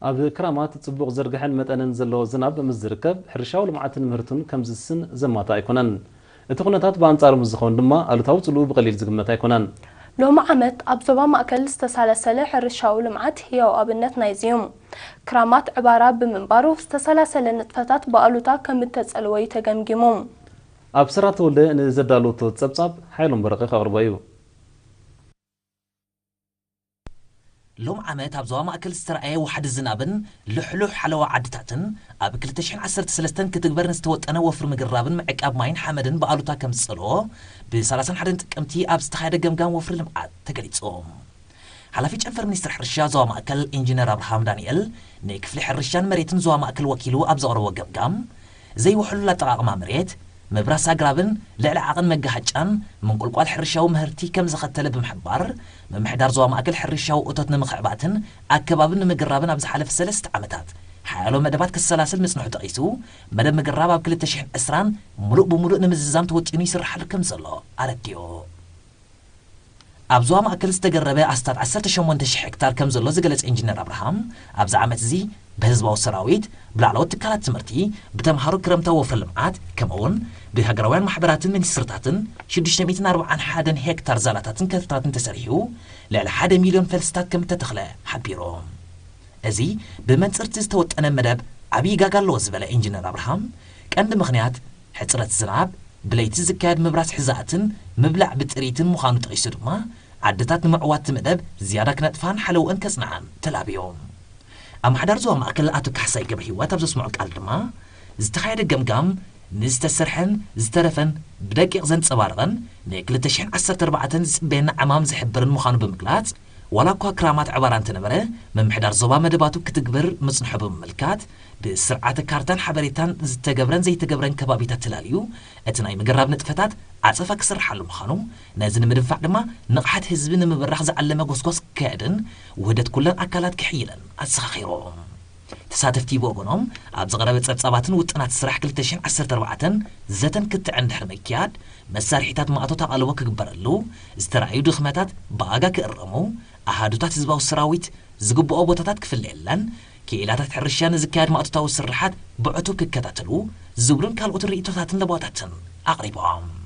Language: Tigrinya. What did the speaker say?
ኣብ ክራማት ጽቡቕ ዝርግሐን መጠንን ዘለዎ ዝናብ ምስ ዝርከብ፣ ሕርሻዊ ልምዓትን ምህርቱን ከም ዝስን ዘማታ ኣይኮነን። እቲ ኩነታት ብኣንጻሩ ምስ ዝኸውን ድማ፣ ኣሉታዊ ጽልኡ ብቐሊል ዝግመት ኣይኮነን። ሎሚ ዓመት ኣብ ዞባ ማእከል ዝተሳለሰለ ሕርሻዊ ልምዓት ህያው ኣብነት ናይዚ እዩ። ክራማት ዕባራ ብምንባሩ፣ ዝተሳላሰለ ንጥፈታት ብኣሉታ ከም እተጸልወ እዩ ተገምጊሙ። ኣብ ስራት ተወልደ ንዘዳለወቶ ጸብጻብ ሓይሎም በረቐ ከቕርቦ እዩ። ሎም ዓመት ኣብ ዞባ ማእከል ዝተረኣየ ዋሕዲ ዝናብን ልሕሉሕ ሓለዋ ዓድታትን፣ ኣብ ክልተ ሽሕን ዓሰርተ ሰለስተን ክትግበር ንዝተወጠነ ወፍሪ ምግራብን ምዕቃብ ማይን ሓመድን ብኣሉታ ከም ዝጸልኦ፣ ብ ሰላሳን ሓደን ጥቅምቲ ኣብ ዝተኻየደ ገምጋም ወፍሪ ልምዓት ተገሊጹ። ሓላፊ ጨንፈር ሚኒስትሪ ሕርሻ ዞባ ማእከል ኢንጂነር ኣብርሃም ዳንኤል፣ ንክፍሊ ሕርሻን መሬትን ዞባ ማእከል ወኪሉ ኣብ ዘቕረቦ ገምጋም፣ ዘይውሕሉል ኣጠቓቕማ መሬት፣ ምብራስ ኣግራብን ልዕሊ ዓቕን መጋሃጫን ምንቁልቋል ሕርሻዊ ምህርቲ ከም ዘኸተለ ብምሕባር፣ ምምሕዳር ዞባ ማእከል ሕርሻዊ እቶት ንምኽዕባትን ኣከባብን ንምግራብን ኣብ ዝሓለፈ ሰለስተ ዓመታት ሓያሎ መደባት ከሰላስል ምጽንሑ ጠቒሱ፣ መደብ ምግራብ ኣብ ክልተ ሽሕን ዕስራን ምሉእ ብምሉእ ንምዝዛም ተወጢኑ ይስርሓሉ ከም ዘሎ ኣረዲኡ። ኣብ ዞባ ማእከል ዝተገረበ ኣስታት ዓሰርተ ሸሞንተ ሽሕ ሄክታር ከም ዘሎ ዝገለጸ ኢንጂነር ኣብርሃም፣ ኣብዚ ዓመት እዚ ብህዝባዊ ሰራዊት፣ ብላዕለዎት ትካላት ትምህርቲ፣ ብተምሃሮ ክረምታዊ ወፍሪ ልምዓት፣ ከምኡ'ውን ብሃገራውያን ማሕበራትን ሚኒስትርታትን ሽዱሽተ ሚእትን ኣርባዓን ሓደን ሄክታር ዛላታትን ከተታትን ተሰሪሑ፣ ልዕሊ ሓደ ሚልዮን ፈልስታት ከም እተተኽለ ሓቢሩ። እዚ ብመንጽርቲ ዝተወጠነ መደብ ዓብዪ ጋጋ ኣለዎ ዝበለ ኢንጂነር ኣብርሃም፣ ቀንዲ ምኽንያት ሕጽረት ዝናብ፣ ብለይቲ ዝካየድ ምብራስ ሕዛእትን ምብላዕ ብጥሪትን ምዃኑ ጠቒሱ ድማ፣ ዓድታት ንምዕዋት እቲ መደብ ዝያዳ ክነጥፋን ሓለውአን ከጽንዓን ተላብዮ። ኣመሓዳሪ ዞባ ማእከል ኣቶ ካሕሳይ ገብረ ህይወት ኣብ ዘስምዖ ቃል ድማ፣ ዝተኻየደ ገምጋም ንዝተሰርሐን ዝተረፈን ብደቂቕ ዘንጸባርቕን ንክልተ ሽሕን ዓሰርተ ኣርባዕተን ዝጽበየና ዕማም ዝሕብርን ምዃኑ ብምግላጽ፣ ዋላ እኳ ክራማት ዕባራ እንተነበረ፣ ምምሕዳር ዞባ መደባቱ ክትግብር ምጽንሑ ብምምልካት፣ ብስርዓተ ካርታን ሓበሬታን ዝተገብረን ዘይተገብረን ከባቢታት ተላልዩ፣ እቲ ናይ ምግራብ ንጥፈታት ዓጸፋ ክስርሓሉ ምዃኑ፣ ነዚ ንምድንፋዕ ድማ ንቕሓት ህዝቢ ንምብራኽ ዝዓለመ ጎስጓስ ክካየድን ውህደት ኩለን ኣካላት ክሕይልን ኣዘኻኺሩ። ተሳተፍቲ ብወገኖም፣ ኣብ ዝቐረበ ጸብጻባትን ውጥናት ስራሕ ክልተ ሽሕን ዓሰርተ ኣርባዕተን ዘተን ክትዕን ድሕሪ ምክያድ፣ መሳርሒታት ማእቶት ኣቓልቦ ክግበረሉ፣ ዝተራእዩ ድኽመታት ብኣጋ ክእረሙ፣ ኣሃዱታት ህዝባዊ ሰራዊት ዝግብኦ ቦታታት ክፍለየለን፣ ክኢላታት ሕርሻ ንዝካየድ ማእቶታዊ ስርሓት ብዕቱብ ክከታተሉ ዝብሉን ካልኦት ርእይቶታትን ለበዋታትን ኣቕሪቦም።